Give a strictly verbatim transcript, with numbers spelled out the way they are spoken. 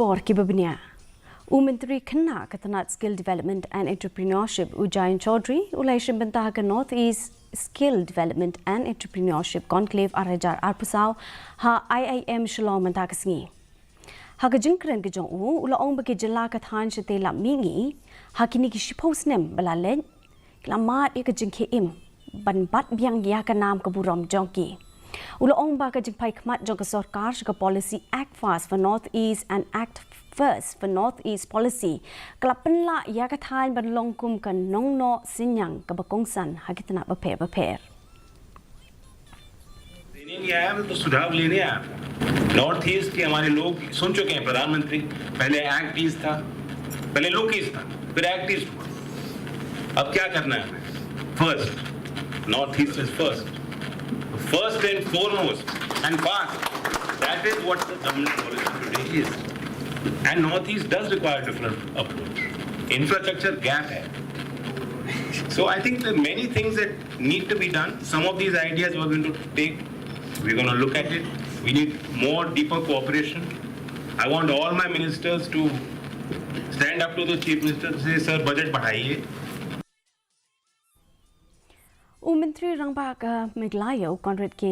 Por kiba bniah. U Myntri Khynnah ka tnat Skill Development and Entrepreneurship, u Jayant Chaudhary, u la ïashim bynta ha ka North East Skill Development and Entrepreneurship Conclave ar hajar arphew saw ha I I M Shillong mynta ka sngi. Ha ka jingkren ka jong u, u la ong ba ki jylla ka thaiñ shatei lap mihngi ha kine ki shiphew snem ba la leit, ki la mad ïa ka jingkhie im ban bat biang ïa ka nam ka burom jong ki. U la ong ba ka jingphai khmat jong ka sorkar sha ka policy Act Fast for North East and Act First for North East policy ka la pynlah ïa ka thaiñ ban long kum ka nongnoh synñiang kaba kongsan ha ki tnat bapher bapher. देने नहीं आया, मैं तो सुझाव लेने आया। नॉर्थ ईस्ट के हमारे लोग सुन चुके हैं प्रधानमंत्री, पहले एक्ट ईस्ट था, पहले लुक ईस्ट था, फिर एक्ट ईस्ट हुआ। अब क्या करना है हमें? First, North East is first. First and foremost and fast. That is what the government policy today is. And North East does require different approach. Infrastructure gap है. So I think there are many things that need to be done. Some of these ideas we're going to take, we're going to look at it. We need more deeper cooperation. I want all my ministers to stand up to the chief minister and say, "Sir, budget बढ़ाइए." U Myntri Rangbah ka Meghalaya, u Conrad K